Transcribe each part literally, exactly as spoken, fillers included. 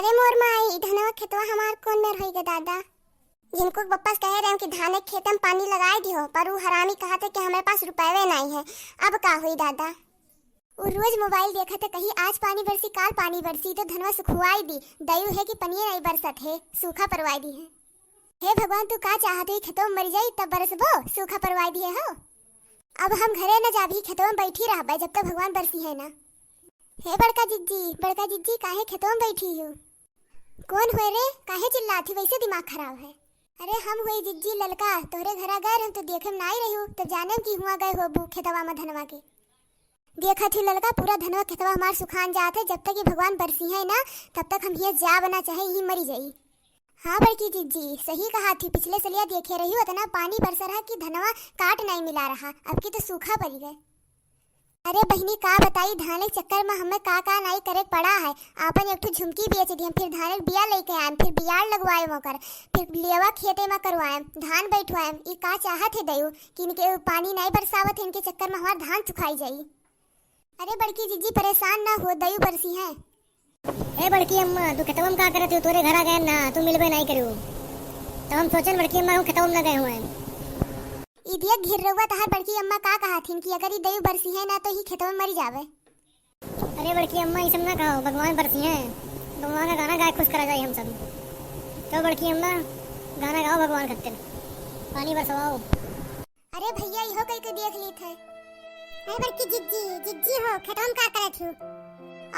अरे मोर माई, धनवा खेतवा हमार कौन मेर होई गे दादा? जिनको बप्पस कहे रहे कि धाने के खेते में पानी लगाए दियो, पर उ हरामी कहत है कि हमरे पास रुपयवे नाई है। अब का होई दादा? उ रोज मोबाइल देखत है, कहीं आज पानी बरसी, काल पानी बरसी, तो धनवा सुखवाई दी। दयू है कि पनिये नाई बरसत है, सूखा परवाई दी है। हे भगवान, तू का चाहत है, खेतवा में मरी जाई तब बरसबो, सूखा परवाई दिए हो। अब हम घरे न जाबी, खेतवा में बैठी रहबे जब तक भगवान बरसी है ना। हे बड़का जिज्जी, बड़का जिज्जी, काहे खेतवा में बैठी हो? कौन होए रे, काहे चिल्लात ही, वैसे दिमाग खराब है? अरे हम होई जिज्जी ललका, तोहरे घरा गए रहम तो देखे में नाई रही हूँ, तब जाने कि हुआ गए होबू खेतवा में धनवा के। देखत ही ललका, पूरा धनवा खेतवा हमार सुखान जात है, जब तक ये भगवान बरसी है ना, तब तक हम हियाँ जाब ना, चाहे यहीं मरी जाई। हाँ बड़की जिज्जी, सही कहा थी, पिछले सलिया देखे रही, उतना पानी बरस रहा कि धनवा काट नाई मिला रहा, अब की तो सूखा पड़ी गए। अरे बहिनी, का बताई, धाने के चक्कर में हमें का का नाई करे पड़ा है। आपन एक ठो झुमकी बेच दिहम, फिर धाने के बिया लेके आएम, फिर बियाड़ लगवाएम ओकर, फिर लेवा खेते में करवाएम, धान बैठवाएम। ई का चाहत है दयू कि इनके पानी नाई बरसावत है, इनके चक्कर में हमार धान सुखाई जाई। अरे बड़की जिज्जी, परेशान ना हो, दयू बरसी है। ए बड़की अम्मा, तू खेतवा में का करत हो? तोरे घरा गए ना, तू मिलबे नाई करू। तब हम सोचन बड़की अम्मा, हम खेतवा में ना गए हुए। ई देख घिर्रउआ, तहार बड़की अम्मा का कहत हिन कि अगर ई दयू बरसी है ना तो ही खेतवा में मरी जावे। अरे बड़की अम्मा, ई सब ना कहो, भगवान बरसी है, भगवान का गाना गाए खुश करा जाए हम सब। तो बड़की अम्मा, गाना गाओ भगवान खातिर, पानी बरसवाओ। अरे भैया, इहो कई के देख लीत है। अरे बड़की जिज्जी, जिज्जी हो, खेतवा में का करत हो?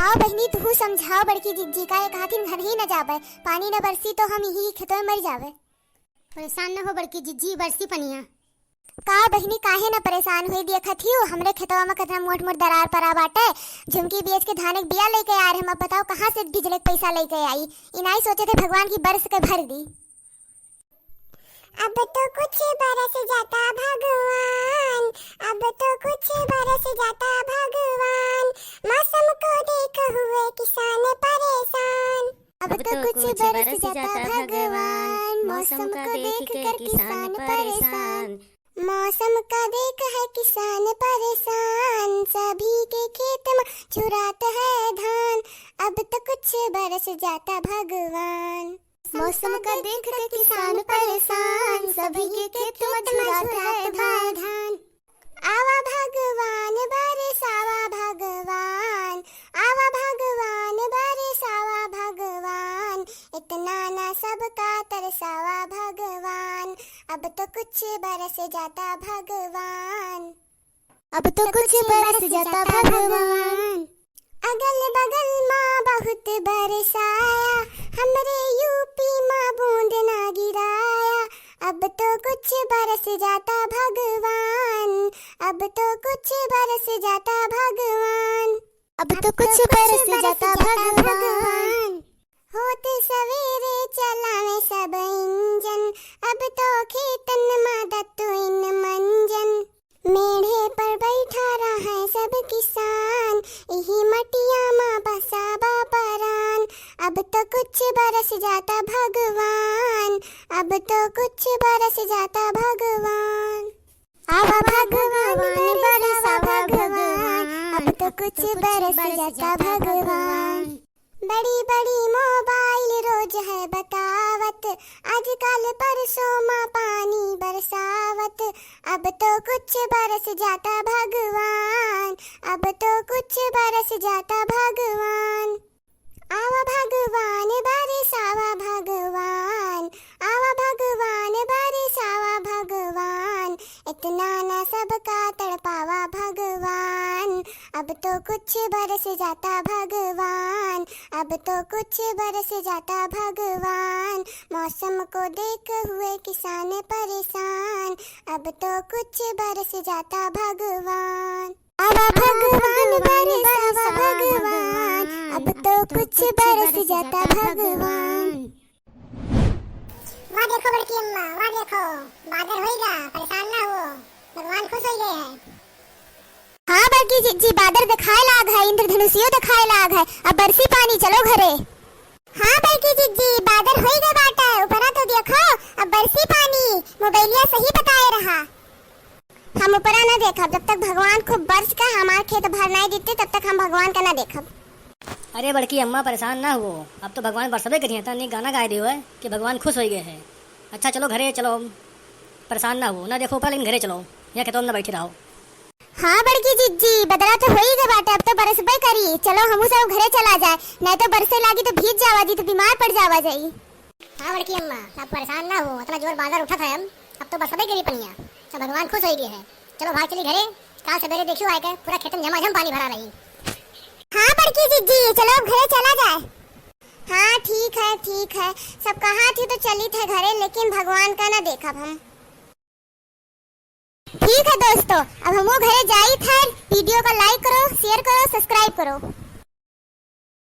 आओ बहिनी, तू समझाओ बड़की जिज्जी का, एक हाथिन घर ही न जावे, पानी न बरसी तो हम यही खेतवा में मर जावे। परेशान न हो बड़की जिज्जी, बरसी पनिया। का बहिनी, काहे न परेशान हुई? देखत ही हो, हमरे खेतवा में कितना मोट मोट दरार परा बाटे। झुमकी बेच के धान के बिया लेके आ रहे हम, अब बताओ कहाँ से बिजली के पैसा लेके आई? इनाई सोचे थे भगवान की बरस के भर दी। अब तो कुछ बरस जाता भगवान, अब तो कुछ बरस जाता भगवान, मौसम को देख हुए किसान परेशान। अब तो कुछ बरस जाता भगवान, मौसम को देख कर किसान परेशान। मौसम का देख है किसान परेशान, सभी के खेत में झुरात है धान। अब तो कुछ बरस जाता भगवान। मौसम का देख के किसान परेशान, सभी के खेत में झुरात है धान। आवा भगवान बरसावा भगवान, आवा भगवान बरसावा भगवान, इतना ना सबका तरसावा भगवान। अब तो कुछ बरस जाता भगवान। अब तो कुछ बरस जाता भगवान। अगल बगल मा बहुत बरसाया, हमरे यूपी मा बूंद ना गिराया। अब तो कुछ बरस जाता भगवान, अब तो कुछ बरस जाता भगवान। अब तो कुछ बरस जाता भगवान। होत सवेरे चलावे सब इंजन, अब तो खेतन मा दतुइन मंजन। मेढ़े पर बैठा रहे सब किसान, इही मटिया मा बसावा परान। अब तो कुछ बरस जाता भगवान, अब तो कुछ बरस जाता भगवान। आवा भगवान बरसावा भगवान, अब तो कुछ बरस जाता भगवान। बड़ी बड़ी मोबाइल रोज है बतावत, आजकल परसों मा पानी बरसावत। अब तो कुछ बरस जाता भगवान, अब तो कुछ बरस जाता भगवान। आवा भगवान बरसावा भगवान, आवा भगवान बरसावा भगवान, इतना ना सबका तड़पावा भगवान। अब तो कुछ बरस जाता भगवान, अब तो कुछ बरस जाता भगवान, मौसम को देख हुए किसान परेशान। अब तो कुछ बरस जाता भगवान। आवा भगवान बरसावा भगवान, अब तो कुछ बरस जाता भगवान। वाह देखो बड़की अम्मा, वाह देखो, बादर होइगा, परेशान ना हो, भगवान खुश हो गए हैं। हाँ बड़की जिज्जी, बादर दिखाए लाग है, इंद्रधनुषियो दिखाए लाग है, अब बरसी पानी, चलो घरे। हाँ बड़की जिज्जी, बादर होइगा बाटे, ऊपरा तो देखो, अब बरसी पानी, मोबाइलिया सही बताए रहा। हम ऊपरा ना देखब, जब तक भगवान खूब बरस के हमार खेत भर नाई देते, तब तक हम भगवान का ना देखब। अरे बड़की अम्मा, परेशान ना हुओ, अब तो भगवान बरसबे करिहैं। तनी गाना गाए दियो है कि भगवान खुश होइ गए हैं। अच्छा चलो घरे चलो, परेशान ना हुओ, ना देखो ऊपर, लेकिन घरे चलो, यहाँ खेतों में ना बैठे रहो। हाँ बड़की जिज्जी, बदरा तो होइ गए बाटे, अब तो बरसबे करी। चलो हमहू सब घरे चला जाए, नहीं तो बरसे लागी तो भीज जावा जी, तो बीमार पड़ जावा जाई। हाँ बड़की अम्मा, अब परेशान ना हुओ, इतना जोर बादर उठत है, अब, अब तो बरसबे करी पनिया, तो भगवान खुश होइ गए हैं। चलो भाग चली घरे, काल सबेरे देखियो आए के पूरा खेतन झमाझम पानी भरा रही। हाँ बड़की जिज्जी, चलो अब घरे चला जाए। हाँ ठीक है, ठीक है, सब कहा थी तो चली थे घरे, लेकिन भगवान का ना देखब हम। ठीक है दोस्तों, अब हमहू घरे जाई थे। वीडियो का like करो, share करो, subscribe करो।